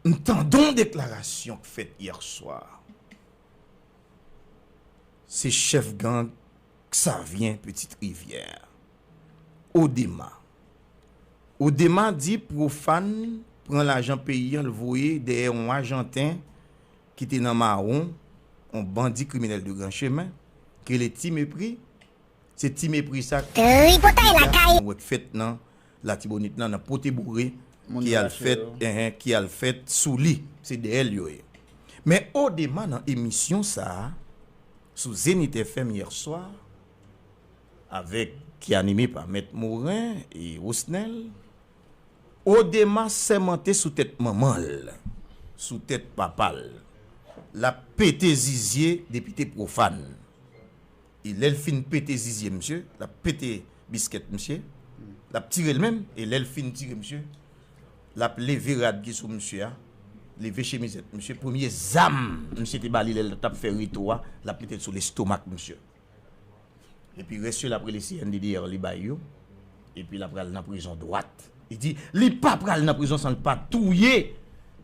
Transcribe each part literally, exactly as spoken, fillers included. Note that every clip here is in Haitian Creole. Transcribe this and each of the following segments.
M tande yon deklarasyon k fèt yè swa. Se chèf gang Xavyen Petit Rivière, Odema. Odema di Profane pran lajan peyi a, l voye dèyè yon Ajanten ki te nan mawon, yon bandi kriminèl de gran chemen, ki rele Ti Mepri. Se Ti Mepri sa k Tripotay lakay. Nou wè k fèt nan Latibonit lan, nan Pote Boure, ki al fèt, enhen, ki al fèt sou li. Se dèyè l yo ye. Men Odema nan emisyon sa a, sou Zenith F M yè swa, avèk, ki anime pa Mèt Moren e Rosnel, Odema sèmante sou tèt manman l, sou tèt papa l, l ap pete zizye depite Profane. E lè l fin pete zizye misye, l ap pete biskèt misye, l ap tire l menm, e lè l fin tire misye, l ap leve rad ki sou misye a, leve chemizèt misye, premye zam misye te ba li lè l t ap fè retou a, l ap mete l sou lestomak misye. Epi rès yo l ap rele C N D D R li bay yo, epi l ap pral nan prizon dwat. Li di, li pa pral nan prizon san l pa touye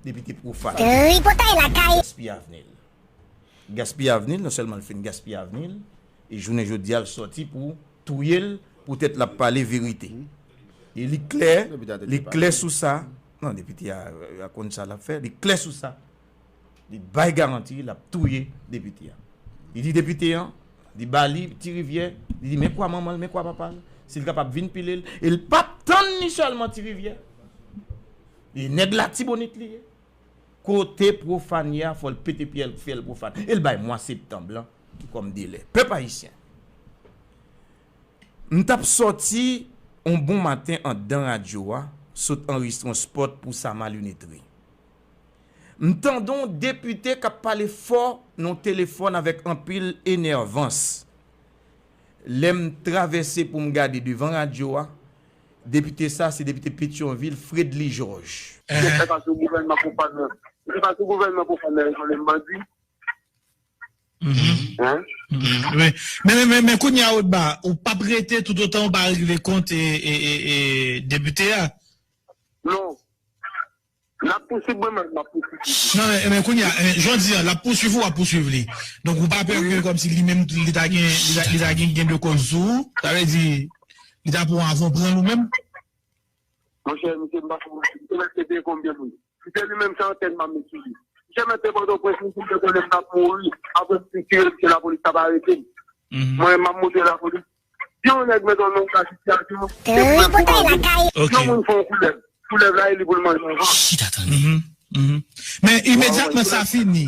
depite Profane. Tripotay lakay. Gaspiye avni l. Gaspiye avni l, non sèlman l fin gaspiye avni l, e jounen jodi a l sòti pou touye l, poutèt l ap pale verite. E li klè, li klè sou sa. Non, depite a, a konn sa l ap fè, li klè sou sa. Li bay garanti, l ap touye depite a. Li di depite an, li ba li Ti Rivyè, li di men kwa manman l, men kwa papa l, si l kapab vin pile l, e l p ap tann ni sèlman Ti Rivyè. E nèg Latibonit li ye. Kote Profane ye a, fò l pete pyè l, fyèl Profane. E l bay mwa septanm lan kòm delè. Pèp ayisyen, m t ap sòti yon bon maten anndan radyo a, sot anrejistre yon spot pou Sama Lunetterie. M tande yon depite k ap pale fò nan yon telefòn avèk anpil enèvans. Lè m travèse pou m gade devan radyo a, depite sa, se depite Petyonvil, Fredly Georges. Se pa sou gouvènman Profane nan. Se pa sou gouvènman Profane nan yo konnen m bandi. Hein? Mhm. Wi. Men, men, men, men kounye a, Odma, ou p ap rete toutotan ou pa regle kont e, e, e, e depite a. Non. L ap pouswiv mwen menm, m ap pouswiv li. Non, men, men kounye a, eh, jan w di an, l ap pouswiv ou, w ap pouswiv li. Donk, ou pa pè ke kòmsi li menm, li ta gen, li ta, li ta gen, gen de kòz sou ou. Sa vle di, li ta pran avan w pran l ou menm? Monchè, misye, m pa konprann. Misye mèt te peye konbyen moun? Si se li menm, se antèn m ap met sou li. Misye mèt te Pòtoprens, misye te konnen m t ap mouri. Apre m fin tire misye, lapolis t ap arete m. Mwen, m ap montre lapolis. Si yon nèg met yon nonm nan sitiyasyon, se pou l pou manje. Ok. Si yon moun fè yon koulèv, koulèv la, e li pou l manje anvan. Chita tande. Mhm, mhm. Men imedyatman sa fini,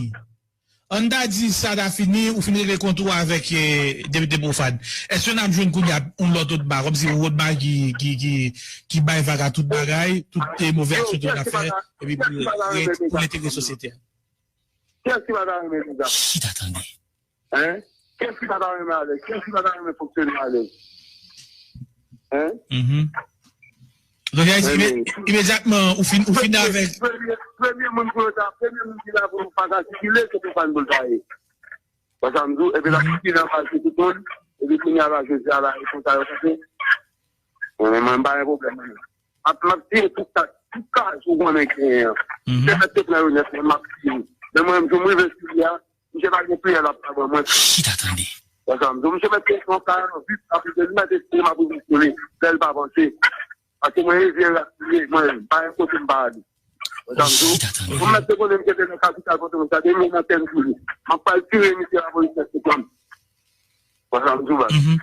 ann ta di sa ta fini, ou fin regle kont ou avèk, eh, depite Profane. Èske n ap jwenn kounye a yon lòt Odma, kòmsi yon Odma ki, ki, ki, ki bay vag a tout bagay, tout, eh, move aksyon tout afè, epi pou, pou entegre sosyete a? Kiyès ki pa ta renmen sa? Chita tande. Hein? Kiyès ki pa ta renmen alèz? Kiyès ki pa ta renmen fonksyone alèz? Hein? Mhm. Donk, imedyatman, ou fin, ou fin avèk. Premye, premye moun pou yo ta, premye moun ki la pou yo pa ta sikile, se Profane pou l ta ye. Wè sa m di w, epi l ap sikile anba je tout moun, epi kounye a la, jodi a la, e konsa yo fè. Mwen, mwen, m pa gen pwoblèm, mwen. M ap, m ap tiye tout sa, tout kaz ou konnen genyen an. Se mèt te pran yo nèt, mwen, m ap tiye. Men mwen, jou m rive sou li a, misye pa gen priyè l ap fè ban mwen. Chita tande. Wè sa m di w, misye mèt te pran kay lan vit, apre li mèt espere m ap rive sou li, lè l pa panse. Paske mwen, e vye ras li ye, mwen, pa gen kote m pa ale. Wè sa m di w, chita tande. Pou m mèt te konnen misye te nan kapital Pòtoprens la, demen nan tèm sou li. M ap pral tire misye, lapolis mèt te pran m. Wè sa m di w, baz. Mhm.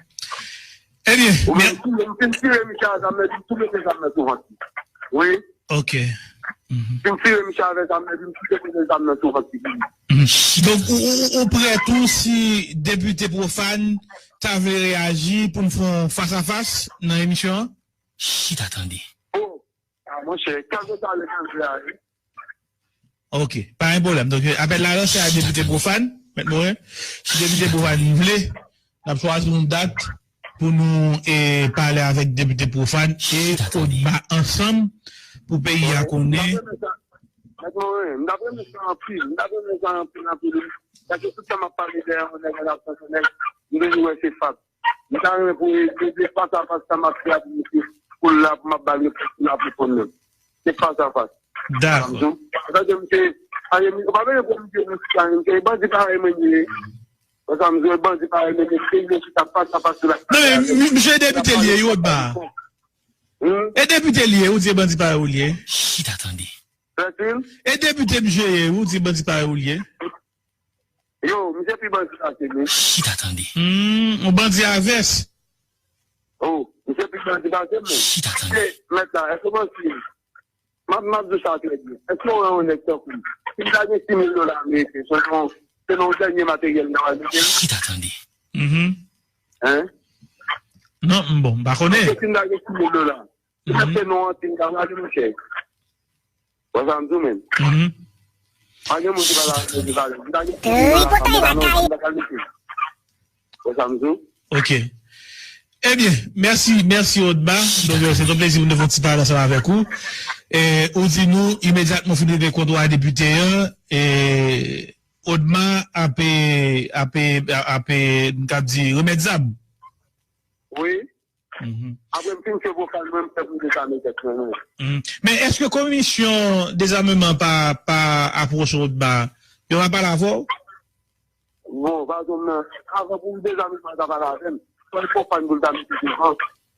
Ebyen, ou menm si m fin tire misye a zam nan, di m tou mete zam nan sou vant li. Wi. Ok. Mhm. Si m tire misye avè zam nan, di m tou depoze zam nan sou vant li. Mhm. Donk, ou, ou, ou prè tou si depite Profane ta vle reyaji pou n fè yon fas a fas nan emisyon an? Chita tande. Oh, a, monchè, kèlkeswa lè k al vle ale. Ok, pa gen pwoblèm. Donk, apèl la lanse a depite Profane, Mèt Moren. Si depite Profane vle, n ap chwazi yon dat pou nou, eh, pale avèk depite Profane e Odma ansanm pou peyi a konnen. Mèt Moren, m t ap renmen sa anpil. M t ap renmen sa anpil, anpil. Paske tout tan m ap pale dèyè yon nèg an absans yon nèg, m toujou wè se fab. M ta renmen pou e, e, e fas a fas sa m ap fè a pou misye, pou l la, pou m ap ba l repons, pou l ap reponn mwen. Se fas a fas. Dakò. Paske misye, paske misye, ou pa bezwen pou misye yon sitwayen, misye bandi parèy mwen li ye. Konsa, misye bandi parèy mwen li ye, misye chita fas a fas la. Non, men mi- misye depite li ye, wi, Odma. Hmm? E depite li ye, ou di e bandi parèy ou li ye. Chita tande. Pèsin? E depite misye ye, ou di bandi parèy ou li ye. Yo, misye pi bandi pase m, wi. Chita tande. Hmm, yon bandi a vès. Oh, misye pi bandi pase m, men. Chita tande. E, mèt la, èske w panse, m ap, m ap di w sa trè byen. Èske w wè yon nèg tankou m? Si m ta gen sis mil dola ameriken, se non, se non dènye materyèl m ta pral mete l. Chita tande. Mhm. Hein? Non, m bon, m pa konnen. Èske si m ta gen sis mil dola, si m Mhm. achte non an ti m ta pral monchè. Wè sa m di w, men. Mhm. Pa gen moun ki pa ta mete valè. M ta gen sis mil dola, m ta gen non an ti m ta pral mete. Wè sa m di w? Ok. Ebyen, mèsi, mèsi Odma. Donk, euh, se yon plezi pou nou te fè yon ti pale ansanm avèk ou. E, ou di nou, imedyatman w fin rive kontwa depite an, e, Odma ape, ape, ape, m ka di, remèt zam. Wi. Mhm. Apre m fin fè vokal mwen, m fè pou dezame tèt mwen, wi. Mhm. Men èske komisyon dezameman pa, pa apwoche Odma, yo pa pale avè w? Bon, patwon m nan, avan pou m dezame, l pa ta pale avè m. Fò l pran fann pou l ta mete devan.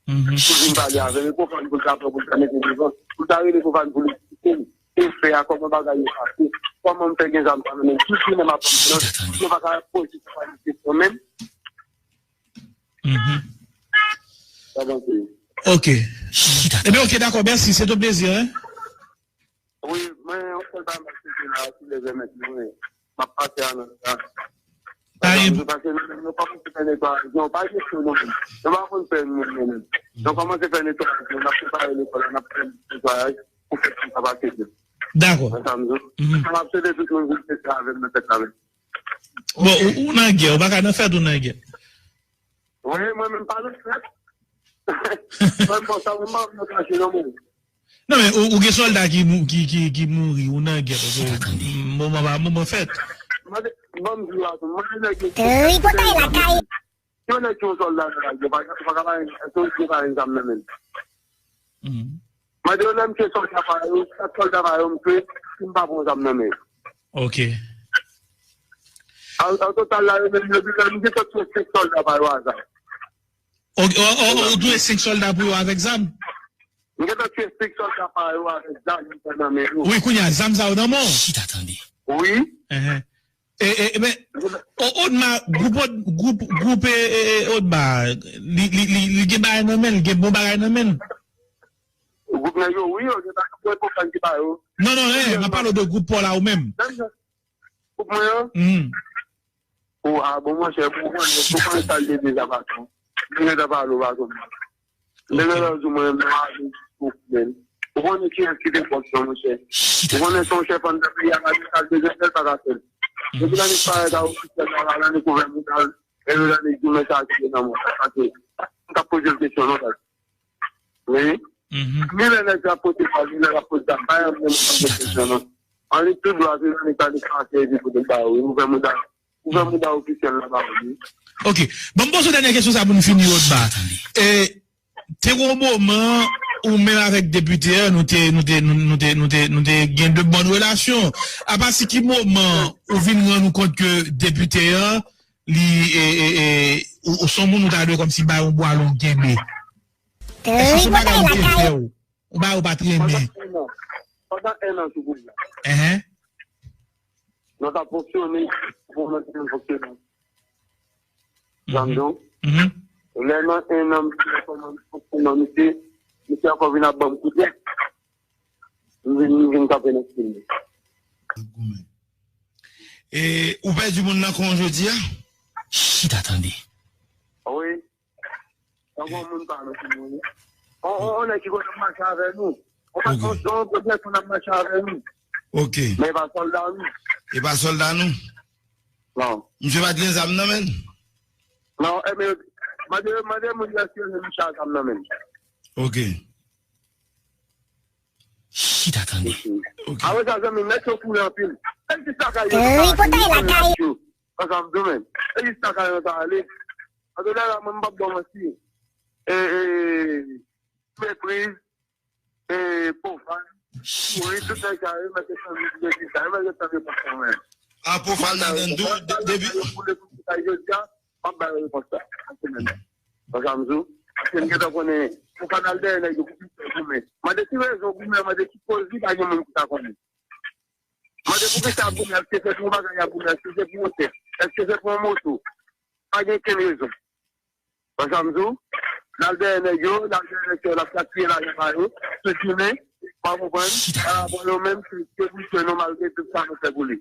Mhm. Pou l vin pale avè m, e pran fann pou l ta pran pou l ta mete devan. Pou l ta rele pran fann pou l eksplike m. E fè a, kòman bagay yo pase. Kòman m fè gen zam sa nan men m. Tout jounen m ap pran nan, yo pa ka poze sa kesyon menm. Mhm. Sa panse. Ok. Ebyen, ok, dakò, mèsi. Se yon plezi, hein? Wi, mwen, yon sèl bagay m ap swete la, si Bondye pèmèt, mwen, m ap pase a nan sa. Pa gen. Paske nou menm, nou kòmanse fè netwayaj, nou pa gen cho nou menm. Nou pa konn fè nou menm. Nou kòmanse fè netwayaj, nou ap prepare lekòl la, n ap fè netwayaj pou fè tan sa pase byen. Dakò. Wè sa m di w? Mhm. Sa m ap swete tout moun vin fete avè m nan fèt la menm. Bon, ou, ou nan gè, ou pa ka nan fèt, ou nan gè. Wi, mwen menm pa nan fèt. Mwen bon, sa mwen pa nan kache non, mwen. Non, men ou, ou gen sòlda ki mou-, ki, ki, ki mouri, ou nan gè, paske moman pa moman fèt. Mande, ban m di w la, mande nèg yo. Tripotay lakay. Si yon nèg ki yon sòlda nan lari, yo pa, yo pa ka ba, èske yo pa gen zam nan men l? Mhm. Mande yo lè m tchwe sòlda pa yo, kat sòlda pa yo m tchwe, si m pa pran zam nan men yo. Ok. An, an total la, yo menm yo di, m gen tan tchwe senk sòlda pa yo a zam. Ok, o, o, o, ou tchwe senk sòlda pou yo avèk zam? M gen tan tchwe senk sòlda pa yo avèk zam, m pran nan men yo. Wi, kounye a, zam sa yo nan men w? Chita tande. Wi. Enhen. E, e, e, men, o, Odma, gwoup Od-, gwoup, gwoup, e, e, e, Odma, li, li, li, li gen bagay nan men l, li gen bon bagay nan men l. Gwoup nèg yo, wi, yo gen bagay, mwen konprann ki ba yo. Non, non, e, m ap pale w de gwoup pa w la ou menm. Gwoup mwen an? Mhm. O, a, bon, monchè, pou konnen, pou konnen sa l te deja, patwon. M te gentan pale w, patwon. M te gentan di w mwen menm, m ap vin pou men. Ou konnen kiyès ki te fòs lan, monchè. Ou konnen se yon chèf anndan peyi a, pa gen sa l bezwen fè, l pa ka fè l. Depi l annik parèt a ofisyèl la, l annik ouvè mouda l, e l annik di w men sa ki te nan mwen. Paske m t ap poze l kesyon, non, paske Wi. Mhm. Ni lè nèg la pote bal, ni lè l ap pote zam, pa yon menm nan kesyon non. Annik tou dwa, se annik annik pase epi pote l ba yo. Ouvè mouda, ouvè mouda ofisyèl la ba yo, wi. Ok. Ban m poze w dènyè kesyon sa pou n fini, Odma. E, te gen yon moman, ou menm avèk depite an, nou te, nou te, nou, nou te, nou te, nou te gen de bòn relasyon. Apati ki moman ou vin rann ou kont ke depite an, li, e, e, e, ou, ou se yon moun ou ta dwe kòmsi bay yon bwa long kenbe? Èske se yon bagay ou te fè w? Yon bagay ou pa t renmen? Pandan en an. Pandan en an sou pouvwa. Enhen. Nou t ap fonksyone, pou nou te fonksyone. Jan m di w. Mhm. Lè nan en an, misye kòmanse fonksyone, misye, misye ankò vin ap ban m kout men. M vin, m vin kanpe nan stil li. E, ou pèdi moun nan kon jodi a? Chita tande. Wi. Tankou yon moun pa nou ki mouri. On, on, on nèg ki konn ap mache avè nou. On pa, on, on, on nèg konn ap mache avè nou. Ok. Men e pa sòlda nou. E pa sòlda nou? Non. Misye pa t gen zam nan men l? Non, e men, mande, mande moun yo èske yo jwenn misye a zam nan men l. Ok. Chita tande. Ok. Apre sa, zanmi, nèg yo kouri anpil. E jis lakay yo, yo pa kouri, yo lakay yo. Ansanm tou menm. E jis lakay yo ta ale. An tou lè la, mwen, m p ap ba w manti. E, e, mepriz, e, pwofan. Wi, tout nèg sa yo, mèt sanble pou yo di sa yo, mèt sanble pou sa yo. Apre w fè l nan tou, depi. Yo boule pou sa yo di a, m ap ba yo repons la. Konsa m di w, paske m gentan konnen, ou pa t al dèyè nèg yo pou ki sa goumen. Mande ki rezon goumen, mande ki koz li, pa gen moun ki ta konnen. Mande poukisa ap goumen, èske se pou yon bagay y ap goumen, èske se pou yon tèt, èske se pou yon moto? Pa gen okenn rezon. Konsa m di w, l al dèyè nèg yo, l al dèyè nèg yo, l ap gaspiye lajan pa yo, sou jounen, pa konprann, pa rapò yo menm, se debout yo nou malgre tout sa nou fè pou li.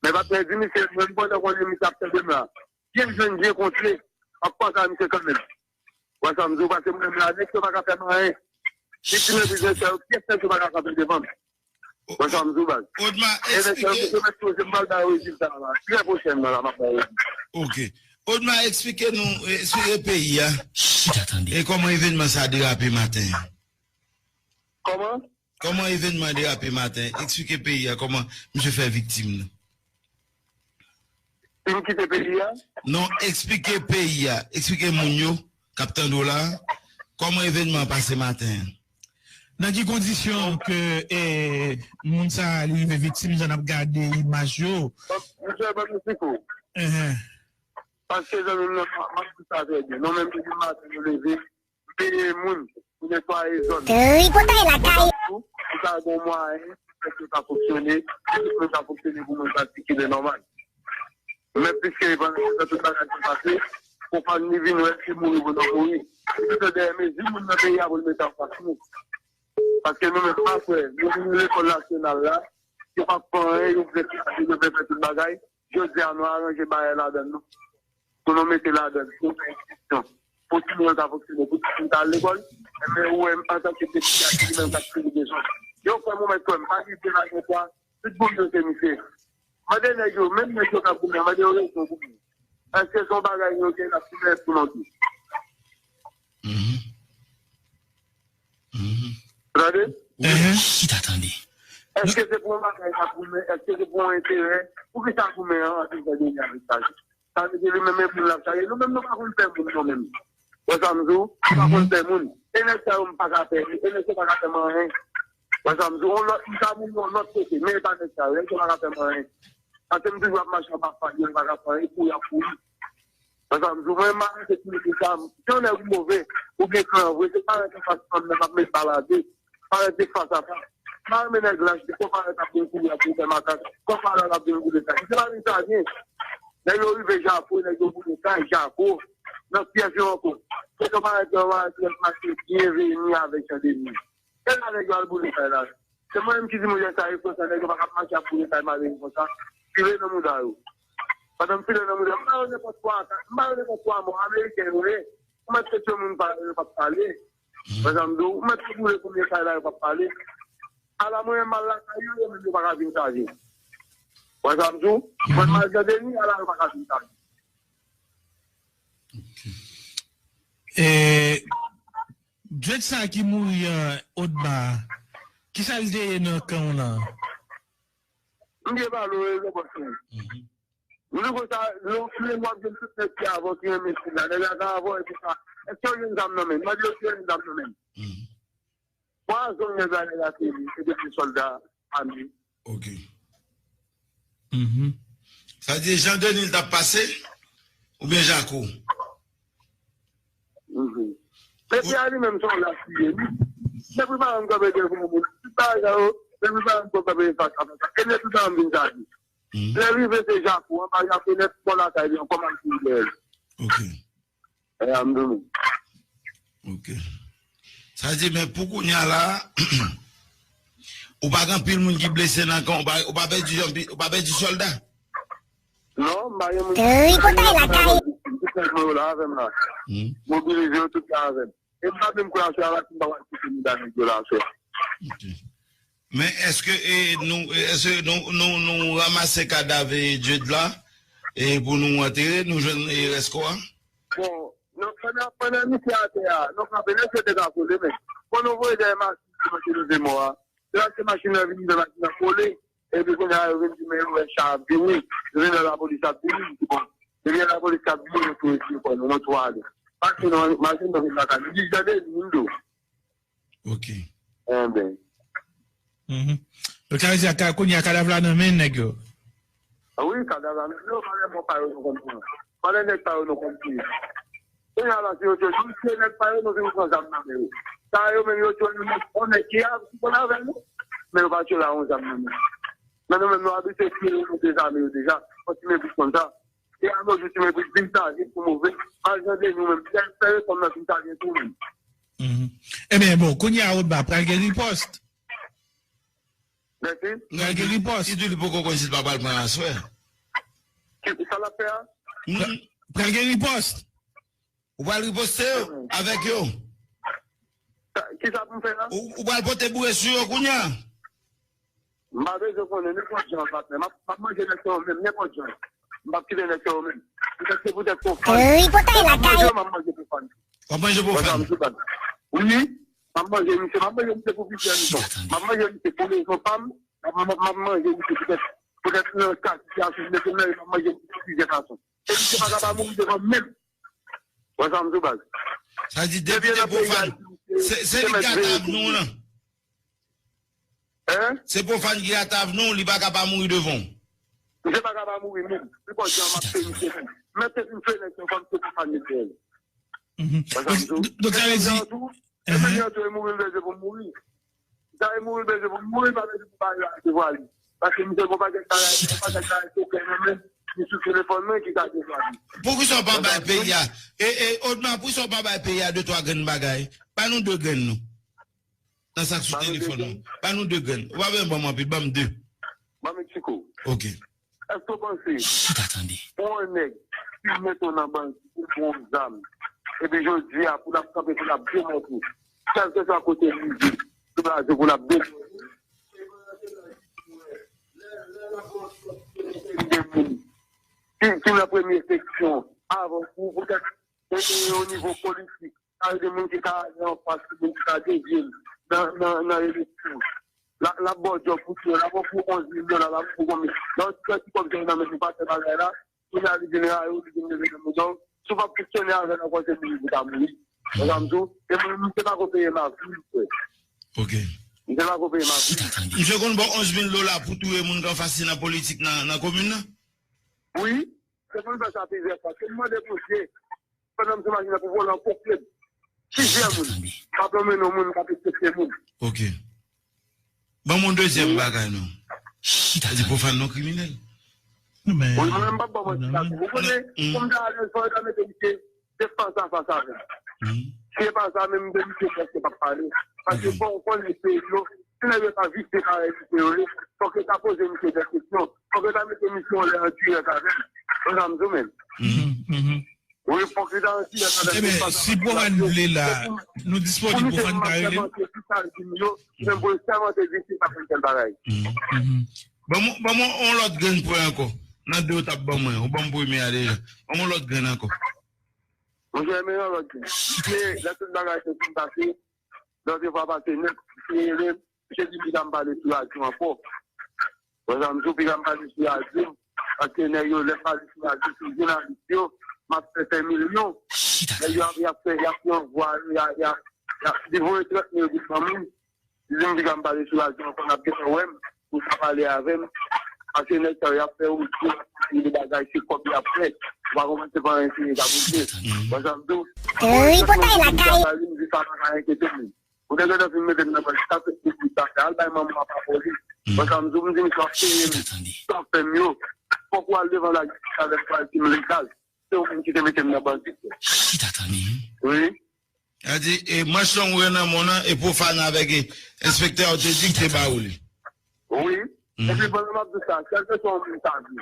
Men pa pèdi misye, menm pandan konnen misye ap fè demen an. Byen jwenn, byen kontre, m ap panse a misye kanmenm. Wè sa m di w, paske mwen menm la, nèg yo pa ka fè m anyen. Viktim yo, biznisè yo, pyès nèg yo pa ka kanpe devan m. Wè sa m di w, baz. Odma, e nèg sa yo, eksplike. Yo mèt poze m pral ba yo rezilta la. Trè pwochènman la, m ap ba yo rezilta. Ok. Odma, eksplike nou, eksplike peyi a. Chita tande. E kòman evènman sa a derape maten an? Kòman? Kòman evènman an derape maten? Eksplike peyi a kòman misye fè viktim nan. Si m kite peyi a? Non, eksplike peyi a. Eksplike moun yo k ap tande w la. Kòman evènman an pase maten an? Nan ki kondisyon ke, eh, moun sa a li rive viktim, jan n ap gade imaj yo? Misye ban nou sipò. Enhen. Paske zanmi m nan, m ap di sa trè byen. Nou menm depi maten nou leve, peye moun pou netwaye zòn. Tripotay lakay. Pou sa gen mwayen, pou fè tout sa fonksyone, pou tout moun sa fonksyone, pou moun sa sikile nòmal. Men piske pandan se tan tout bagay sa pase, konprann li vin wè se mouri pou nou mouri. Li pito dèyè mezi moun nan peyi a pou l mete anfas nou. Paske nou menm pa kwè, nou vin lekòl nasyonal la, yo p ap fè anyen, yo vle kraze, yo vle fè tout bagay. Jodi a nou aranje bagay ladan nou. Pou nou mete ladan, pou nou fè enstitisyon. Pou timoun yo ka fonksyone, pou timoun ta al lekòl. Men ou menm antanke peti a ki li menm k ap swiv bezwen. Yo kwè m, ou mèt kwè m, pa gen de lajan kwa, tout moun yo se misye. Mande nèg yo, menm nèg yo k ap goumen, mande yo rezon pou mwen. Èske se yon bagay yo gen n ap goumen pou nou di? Mhm. Mhm. Tande? Wi, chita tande. Èske se pou yon bagay k ap goumen? Èske se pou yon enterè? Poukisa goumen an antre nan dènye avèk sa? Sa vle di li menm e moun l ap chache. Nou menm nou pa konn pè moun nou menm. Wè sa m di w? Nou pa konn pè moun. E nèg sa yo m pa ka pè yo. E nèg sa yo pa ka fè m anyen. Wè sa m di w? Yon lòt, m ka moun yon lòt kote. Men e pa nèg sa yo. Nèg sa yo pa ka fè m anyen. Paske m toujou ap mache anba fag yo, yo pa ka fè anyen. Kouri ap kouri. Wè sa m di w? Mwen m arete pou nèg sa. Si yon nèg ou move, ou gen kran vre, se parèt anfas fanm nan k ap met bal a de. Parèt de fas a fas. M pa renmen nèg lach, de konparèt ap vin kouri ap vin fè makak, konparèt ap vin kouri sa. Se pa vin sa byen. Nèg yo rive Jako, nèg yo boule kay Jako, nan pyès yo ankò. Se konparèt yo, konparèt yo mache byenveni avèk Jandeni. E la nèg yo al boule kay la. Se mwen menm ki di mwen sa e konsa, nèg yo pa ka mache ap boule kay malere konsa. Tire nan mouda yo. Pandan m file nan mouda yo, m ba yo nenpòt twa, m ba yo nenpòt twa mò, ameriken yo ye. Ou mèt kesyon moun pa yo p ap pale. Wè sa m di w? Ou mèt boule konbyen kay la yo p ap pale. Ala mwen menm m al lakay yo, yo menm yo pa ka vin chaje. Wè sa m di w? Mwen m al Jandeni, ala yo pa ka vin chaje. E, Djed sa ki mouri an, Odma, kisa l te ye nan kan w lan? M byen pale w, e, bòs mwen. M di konsa, lè w file w ap jwenn tout nèg ki avè w ki renmen stil la. Nèg la ka avè w epi sa. Èske w jwenn zam nan men l? Mande yo si yo jwenn zam nan men l. Pwazon nèg la, nèg la se li, se de ti sòlda ame. Ok. Sa di Jan Deni l t ap pase? Oubyen Jako? Peyi a li menm se yon lach li ye wi. Depi pa janm kanpe devan moun. Tout bagay sa yo, depi pa janm kanpe fas a fas. E nèg tout sa m vin sa di. Lè rive se Jako, anba Jako nèt, bò lakay li an, kòman l fin dèyè l. Ok. E a m di w menm. Ok. Sa di, men pou kounye a la, ou pa gen anpil moun ki blese nan kan, ou pa, ou pa pèdi, ou pa pèdi sòlda? Non, m pa gen moun. Tripotay lakay. Tout nèg mwen yo la avè m la. Mobilize yo tout la avè m. E m pa menm kwè aswè a la si m pa pral kite mouda nèg yo la aswè a. Men èske e, nou, èske nou, nou, nou ranmase kadav e Djed la e pou nou antere, nou jwenn e, rès kò a? Bon, non, pandan, pandan misye atè a, nou kanpe, nèg yo te ka kole, men. Bon, nou voye dèyè machin ki manke leve mò a. Se la se machin nan vini, men machin nan kole. Epi kounye a yo vin di men yo wè cha ap vini. Yo vin wè lapolis ap vini, yo di bon. Depi lapolis ap vini, nou tou retire kò nou, nou tou ale. Pase nan machin nan vin lakay nou. Li di tande, li di m di w. Ok. Enben. Mhm. Donk, sa vle di, ka- kounye a, kadav la nan men nèg yo. Wi, kadav la nan men yo, pa lè mò pa yo nou konn pran. Pa lè nèg pa yo nou konn touye. Kounye a la, si yo te di, se nèg pa yo, nou vin pran zam nan men yo. Sa yo menm, yo tchwe nou, on nèg ki a, ki konn avè nou. Men yo pa tchwe la, on zam nan men. Men nou menm, nou abitye tchwe yo, nou dezame yo deja. Fò ti mepris konn sa. E a nou jou, ti mepris vin taje pou move. Al jande nou menm, fè, fè reponn nan vin taje tou menm. Mhm. Ebyen, bon, kounye a, Odma, pral gen ripost. Mèsi. Pral gen ripost. Li di li poko konn si l pa pral pran aswè. Ki sa l ap fè a? Pral gen ripost. Ou pral riposte yo avèk yo. Ki sa pou m fè la? Ou, ou pral pote boure sou yo kounye a. M pa bezwen konnen nenpòt jan, patnè. M ap, m ap manje nèg sa yo menm, nenpòt jan. M p ap kite nèg sa yo menm. Poutèt se poutèt pou fan. Tripotay lakay. M ap manje, m ap manje pou fan. W ap manje pou fan? Wi, m ap manje misye, m ap manje misye pou plizyè rezon. M ap manje misye pou rezon pa m, m ap, m ap, m ap manje misye poutèt, poutèt nan ka sitiyasyon m mete m nan, m ap manje misye plizyè fason. E misye pa ka pa mouri devan m menm. Wè sa m di w, baz. Sa di depite Pwofàn, se, se li ki ata avni w lan. Hein? Se Pwofàn ki ata avni w, li pa ka pa mouri devan w. Misye pa ka pa mouri menm. Nenpòt jan m ap fè misye menm. Menm se pou m fè nèg yo, fò m se Pwofàn li fè l. Wè sa m di w? Donk, sa vle di, e menm jan tou, e mouri m bezwen pou m mouri. Sa e mouri bezwen pou m mouri, pa vle di pou bagay la devwale. Paske misye gon pakèt bagay, gon pakèt bagay sekrè nan men li sou telefòn mwen ki ka devwale. Poukisa w pa bay peyi a, e, e, Odma, poukisa w pa bay peyi a de twa grenn bagay? Ba nou de grenn nou. Nan sa k sou telefòn nou. Ba nou de grenn. Ou pa bezwen ban m anpil, ban m de. Ban m Mexico. Ok. Èske w panse pou yon nèg ki mete w nan bandi, pou l ba w zam, epi jodi a, pou l ap kanpe, pou l ap demòte, kèlkeswa kote li ye, sou razo, pou l ap demòte, de moun ki, ki nan premye seksyon, avan pou, poutèt, e, e, o nivo politik, sa vle di moun ki ka ale anfas, moun ki ka devye l nan, nan, nan eleksyon. L ap, l ap ba w djòb pou touye, l ap ofri w onz mil dola, l ap ofri w konbyen. Lè w wè ti kòb sa yo nan men nou pa fè bagay la, kounye a li vin rayi w, li vin leve nan mouda w. Si w p ap fonksyone avè l ankò, se mouri pou w ta mouri. Wè sa m di w? E mwen, misye pako peye m avril, frè. Ok. Misye pako peye m avril. Misye konn ba w onz mil dola pou touye moun k anfas li nan politik nan, nan komin nan? Wi. Se konn fè sa plizyè fwa. Se m mande Bondye, pandan m sou machin nan pou vòlè an poklet. Plizyè moun. M ap lonmen non moun, m ap ekspekte moun. Ok. Ban m yon dezyèm bagay non. Chita. Di Pwofàn non kriminèl. Non, men. Wi, mwen menm m p ap ba w manti la tou. Ou konnen, pou m ta alèz, fò yo ta mete misye se fas a fas avè m. Si se pa sa, menm de misye prèske p ap pale. Paske fò w konnen peyi yo, si nèg yo ta visye parèy misye yo ye, fòk yo ta poze misye de kesyon. Fòk yo ta mete misye anlè an dirèk avè m. Wè sa m di w menm. Wi, fòk yo ta an dirèk avè m. Ebyen, si Pwofàn vle la, nou disponib, Pwofàn ka rele m. Pou misye sèmante, si sa l di m yo, menm pou l sèmante di si pa fè tèl bagay. Ban mwen, ban mwen yon lòt grenn pwen ankò. Nan de w t ap ban mwen, ou ban m premye a deja. Ban mwen yon lòt grenn ankò. Monchè, men yon lòt grenn. Se lè tout bagay te fin pase, lòt fwa pase nèt, misye rele m, misye di m li ka m pale sou radyo ankò. Wè sa m di w, pi ka m pale sou radyo, paske nèg yo, lè m pale sou radyo, sou jounalis yo, m ap fè fè milyon. Nèg yo ap, y ap fè, y ap fè yon vwa, y a, y a, y a, li voye trant mil goud ban mwen. Li di m piga m pale sou radyo ankò, n ap gentan wè m, pou sa pale avè m. Paske nèg sa yo, y ap fè odyo, y ap fè de bagay, se kòb y ap fè. Ou pa konprann, se pa anyen serye k ap regle. Wè sa m di w? Tripotay lakay. Li m di sa pa ka enkyete m. Ou te gentan fin mete m nan bandi, sa se pou sa fè. Al bay manman w pa polis. Wè sa m di w, m di misye w ap peye m. Sa w ap fè m yo. Fòk ou al devan lajistis avèk pral tim legal. Se ou menm ki te mete m nan bandi. Wi. Sa di, e, manch long ou wè nan men w lan, e Pwofàn avèk, e, enspektè a, ou te di ki te ba ou li. Wi. Epi pandan m ap di sa, kèlkeswa yon moun ta di,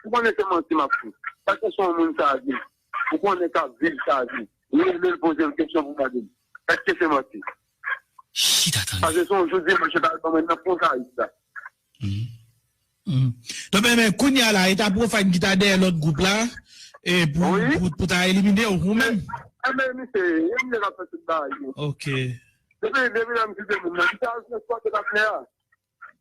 ou konnen se manti m ap di. Kèlkeswa yon moun ta di, ou konnen k ap viv sa di, rele l, poze l kesyon pou mande l, èske se manti? Paske se yon jou dimanch, yo ta al ban mwen nan fon kayis la. Donk, men, men, kounye a la, e ta Pwofàn ki ta dèyè lòt gwoup la, e pou, pou, pou ta elimine w, ou menm? Enben, misye, e misye k ap fè tout bagay yo. Ok. Depi, depi lè m kite moun nan, misye al transpòte patnè a.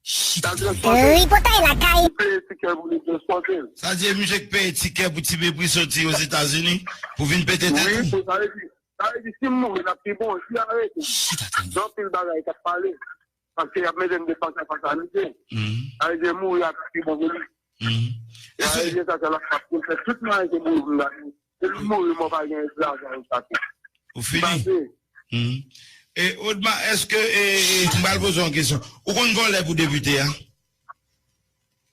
Tripotay lakay. Li peye tikè pou li transpòte l. Sa di e misye k peye tikè pou Ti Mepri soti Ozetazini pou vin pete tèt ou? Wi, pou sa vle di, sa vle di, si m mouri, l ap pi bon, si arete. Gen anpil bagay k ap pale. Paske y ap mete m de fas a fas a misye. Sa vle di mouri a pi bon pou li. Sa vle di sa, se la k ap fè tout mwayen ke mouri pou m gade. Depi m mouri, mò pa gen lajan yo chake. Ou fini? E Odma, èske, e, e, m pral poze yon kesyon. Ou konn vòlè pou depite a?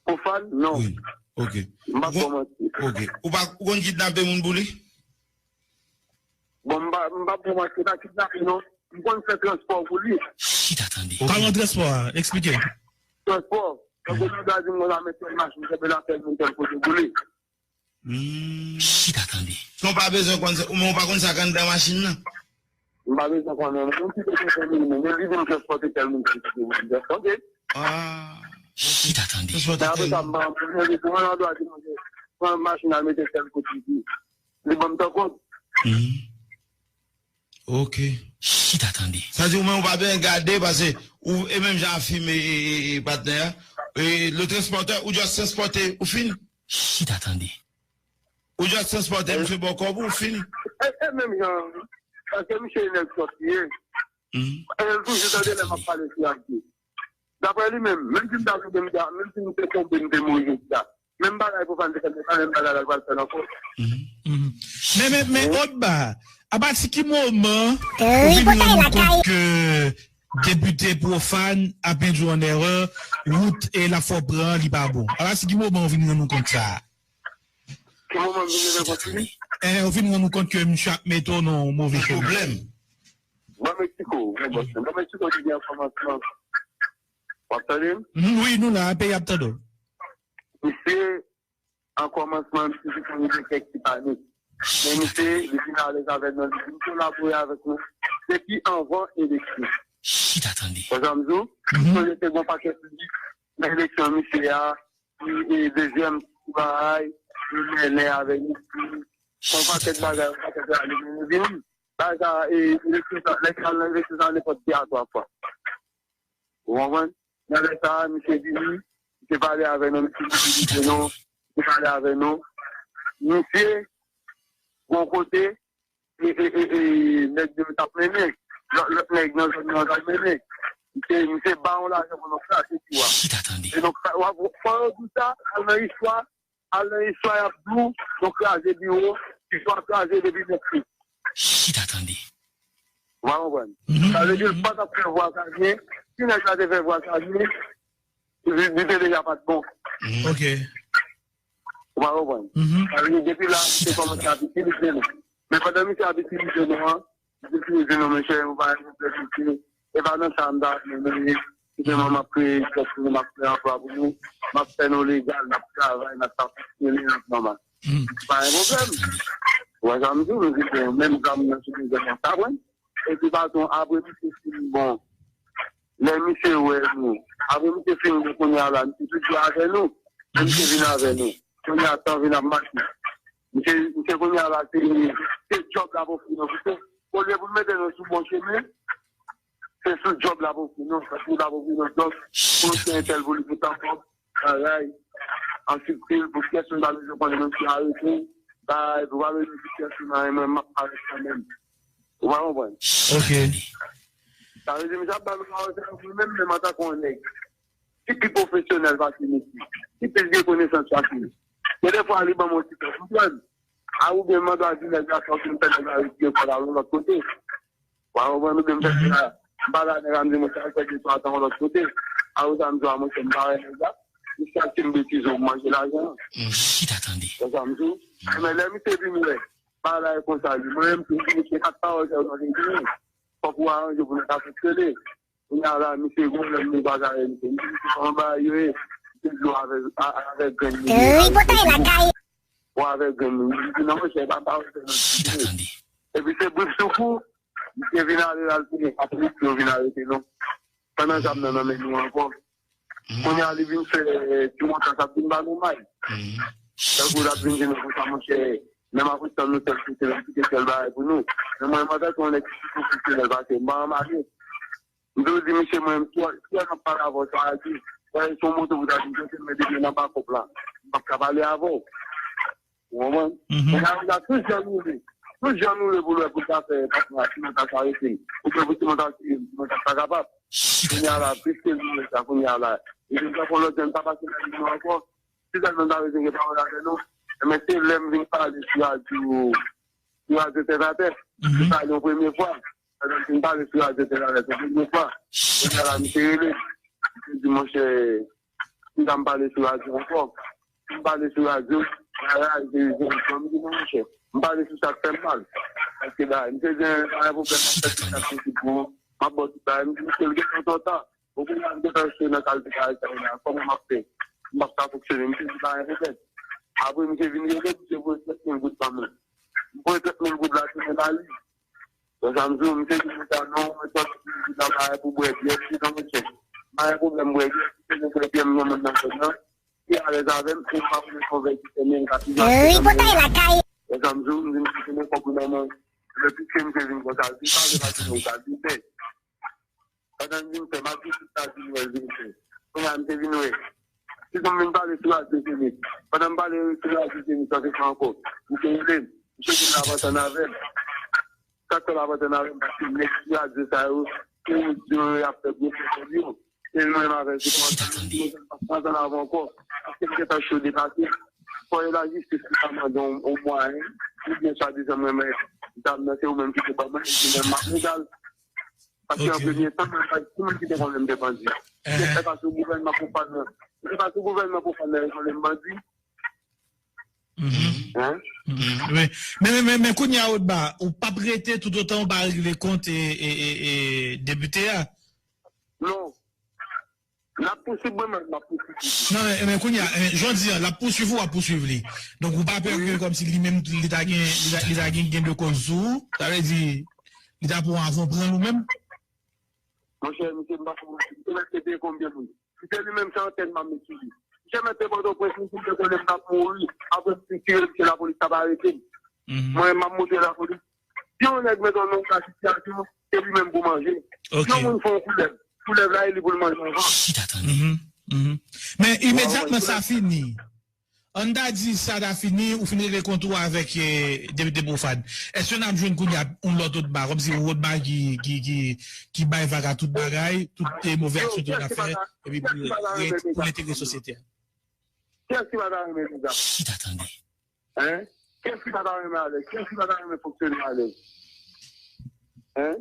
Pou Fàn? Non. Wi. Ok. M p ap fè w manti. Ok. Ou pa, ou konn kidnape moun pou li? Bon, m pa, m p ap fè w manti, se pa kidnape non. M konn fè transpò pou li. Chita tande. Kòman transpò a? Eksplike. Transpò. Tankou lè w ta di m konsa, men tèl machin, tèl afè, moun tèl kote pou li. Chita tande. Sa w pa bezwen konn sa, ou menm ou pa konn sa k anndan machin nan? M pa bezwen konnen. Mwen ki te konn fè minimum. Mwen ki di m transpòte tèl moun ki te vin transpòte. Ah. Chita tande. Transpòte tèl moun. Apre sa, m pa anpil mwen di pou mwen an dwa di mwen pran machin nan mete tèl kote li. Li ban m tan kont. Ok. Chita tande. Sa di ou menm ou pa bezwen gade paske ou e menm jan afime e, e, e patnè a. E le transpòtè ou just transpòte ou fini. Chita tande. Ou just transpòte misye bò kòb ou fini. E, e menm jan, paske misye e nèg sòt li ye. E l toujou tande lè m ap pale sou Ayiti. Daprè li menm, menm si m ta tonbe, m ta, menm si m te tonbe, m te mouri jodi a. Menm bagay pou Fàn te fè, se pa menm bagay la l pral fè l ankò. Men, men, men, Odma, apati ki moman ou vin rann ou kont ke depite Pwofàn ap endwi w an erè, wout e l ap fè w pran an, li pa bon? Apati ki moman ou vin rann ou kont sa a? Ki moman m vin rann kont li? Eh, ou vin rann ou kont ke misye ap mete w nan yon move chemen. Pwoblèm. Bon, Meksiko, bon, bon, bon, Meksiko, te gen kòmansman. W ap tande m? Mhm, wi, nou la, peyi ap tande w. Misye, an kòmansman, misye te konn gen kèk ti panik. Men misye, li vin alèz avèk nou, li vin kolabore avèk nou depi anvan eleksyon. Chita tande. Wè sa m di w? Misye te gen yon pakèt li nan eleksyon misye a, li, e, dezyèm ti bagay, li mennen avèk misye. Yon pakèt bagay, yon pakèt bagay, li mennen vini. Bagay sa, e, eleksyon sa, nèg sa al nan eleksyon sa nenpòt de a twa fwa. Ou konprann? Nan lè sa a, misye vini, misye pale avè nou, misye vizite nou, misye pale avè nou. Misye, yon kote, e, e, e, e, nèg yo t ap mennen, lòt, lòt nèg nan zòn nan t ap mennen. Misye, misye ba yon lajan pou nou kraze biwo a. Chita tande. E nou kra-, w ap, fò yo di sa, al nan istwa, al nan istwa y ap di w, nou kraze biwo, istwa kraze depi mèkredi. Chita tande. Ou pa konprann? Mhm. Sa vle di, l pa t ap fè vwa sa byen. Si nèg la te fè vwa sa byen, li, li te deja pa t bon. Ok. Ou pa konprann? Mhm. Sa vle di, depi la, misye kòmanse ap itilize nou. Men pandan misye ap itilize nou an, misye itilize nou, mesye, nou pa gen pwoblèm, mesye. E pa nan sa m ta renmen nou ye. Kite mwen, m ap kreye jòb pou nou, m ap kreye anplwa pou nou, m ap fè nou legal, n ap travay, n ap pa fonksyone, n ap nòmal. Pa gen pwoblèm. Ou wè sa m di w, nou di se menm zam nan sou nou zam nan sa pran. Epi patwon, apre misye fin bon, lè misye wè nou, apre misye fin bon, kounye a la, misye toujou avè nou. Lè misye vin avè nou, kounye a tan vin ap mache. Misye, misye kounye a la, se, se djòb la pou fè nou. Olye pou l mete nou sou bon chemen, se sou djòb la pou fè nou. Paske li pa pou fè nou djòb, pou l fè entèl pou li pou tan kòb, bagay, an sibtil, pou pyès moun pa bezwen konnen menm si arete, bay, pou pa bezwen di pyès moun anyen, mwen, m ap parèt kanmenm. Ou pa konprann? Ok. Sa vle di, misye ap ba nou pawòl sa yo pou li menm, menm antanke yon nèg ki pi pwofesyonèl pase misye, ki plis gen konesans pase li. Gen de fwa, li ban m yon ti pè, konprann? A oubyen m mande a di nèg la, sa oubyen m fè nèg la retire kò l al yon lòt kote. Ou pa konprann, oubyen m fè nèg la, m pale a nèg la, m di, "Mwen, sa fè de twa tan yon lòt kote." A ou sa m di w a, monchè, m pa wè nèg la. Misye ap di m betize, ou manje lajan an. Chita tande. Wè sa m di w? Men lè misye vin wè bagay konsa, li, mwen menm tou, m di misye kat pawòl sa yo nou vin di, fòk ou aranje pou nou ka fonksyone. Kounye a la, misye gon lè m bagay, misye, misye kòman bagay yo ye, misye di w avè, a, avè grenn li ye. Ou avè grenn li, li di, "Non, monchè, pa, pa, pa." Epi se brif sou kou, misye vin ale, l al tounen, apre misye yo vin arete nou. Pandan zam nan nan men nou ankò. Kounye a, li vin fè ti montaj, sa ap vin ba nou may. Tankou l ap vin di nou konsa, monchè, menm apre sa, nou tèl kote, l ap kite tèl bagay pou nou. Men mwen, mwen, antanke yon nèg ki pwofesyonèl, paske m pa anmari. M toujou di misye, mwen, si w, si w ap pale avè w, sa a di, wè, se yon moto pou ta di, kote m mete pye nan bakòp la, m p ap ka pale avè w. Ou konprann? Kounye a, tout jan nou vle, tout jan nou vle pou l wè pou l ta fè patnè a, sinon ta sa rete. Oubyen pou sinon ta siye m, sinon ta pa kapab. Kounye a la, piske l vin sa, kounye a la. E vin pran lòt jan, pa pase nan nou ankò. Si sèlman ta bezwen gen pawòl avè nou, men se lè m vin pale sou radyo, sou radyo Tèt Atè, m pale yon premye fwa. Pandan m fin pale sou radyo Tèt Atè, se premye fwa. Kounye a la, m te rele. M te di, monchè, m ta m pale sou radyo ankò. M pale sou radyo, bagay, se, se, se, m di, non, monchè, m pale sou sa k fè m mal. Paske, bagay, m te di, pa gen pwoblèm, m ap fè tout sa k posib pou ou. M ap ba w tout bagay. M di, misye, l gentan twò ta. Bon, kounye a, m te fè nan kalite bagay sa yo la. Kòman m ap fè? M p ap ka fonksyone. Misye di, pa gen pwoblèm. Apre, misye vin rele, misye voye trant mil goud ban mwen. M voye trant mil goud la, tounen ba li. Wè sa m di w, misye di konsa, non, mwen sòti, m di, la, pa gen pou bwè byè, m di, non, monchè, pa gen pwoblèm bwè byè, si se pou bwè byè, m gen moun nan zòn nan, ki alèz avè m, e m pa konnen si yon vè ki fèmen, m ka toujou achte nan men l. Wè sa m di w, m di, misye, se nenpòt pou nan mwen. Epi, piske misye vin konsa, l vin pale, pa di non, sa l vin fè. Pandan m vin fè, m ap di tout sa di nou wè l vin fè. Kounye a, m te vin wè. Si m vin pale sou radyo Zenith. Pandan m pale sou radyo Zenith, sa se fè ankò. M te rele l. M te di l avanse ann avè m. Sa k fè l avanse ann avè m, paske nèg sou radyo sa yo, se yo di yo y ap fè gwo fè kòb yo. E nou menm avè l, se pou antann nou, nou pa antann avè ankò. Paske m gentan cho depase. Fò e lajistis ki ta mande yon, yon mwayen, oubyen swadizan mwen, men, zam nan, se ou menm ki te ban mwen, e se menm m ap mouda l. Paske an premye tan, mwen pa t di moun ki te konnen m te bandi. Se pa sou gouvènman pwofàn nan. Se pa sou gouvènman pwofàn nan yo konnen m bandi. Hein? Wi. Men, men, men, men kounye a, Odba, ou p ap rete toutotan ou pa regle kont e, e, e, e depite a. Non. N ap pousib mwen menm, m ap pousib li tou. Non, men, men kounye a, men, jan w di an, l ap pouswiv ou w ap pouswiv li. Donk, ou pa pè ke kòmsi li menm, li ta gen, li ta, li ta gen, gen de koz sou ou. Sa vle di, li ta pran avè w pran l ou menm? Monchè, misye, m pa konn, misye mèt te peye konbyen moun? Misye li menm, se antèn m ap met sou li. Misye mèt te Pòtoprens, misye te konnen m t ap mouri. Apre m fin tire misye, lapolis t ap arete m. Mwen, m ap montre lapolis. Si yon nèg met yon nonm nan sitiyasyon, se li menm pou manje. Si yon moun fè yon koulèv, koulèv la, e li pou l manje anvan. Men imedyatman sa fini, ann ta di sa ta fini, ou fin regle kont ou avèk eh, depite Pwofàn. Èske n ap jwenn kounye a yon lòt Odba, kòmsi yon Odba ki, ki, ki, ki bay vag a tout bagay, tout eh, move aksyon tout l ap fè, epi pou, pou entegre sosyete a? Kiyès ki pa ta renmen dega? Chita tande. Hein? Kiyès ki pa ta renmen alèz? Kiyès ki pa ta renmen fonksyone alèz? Hein?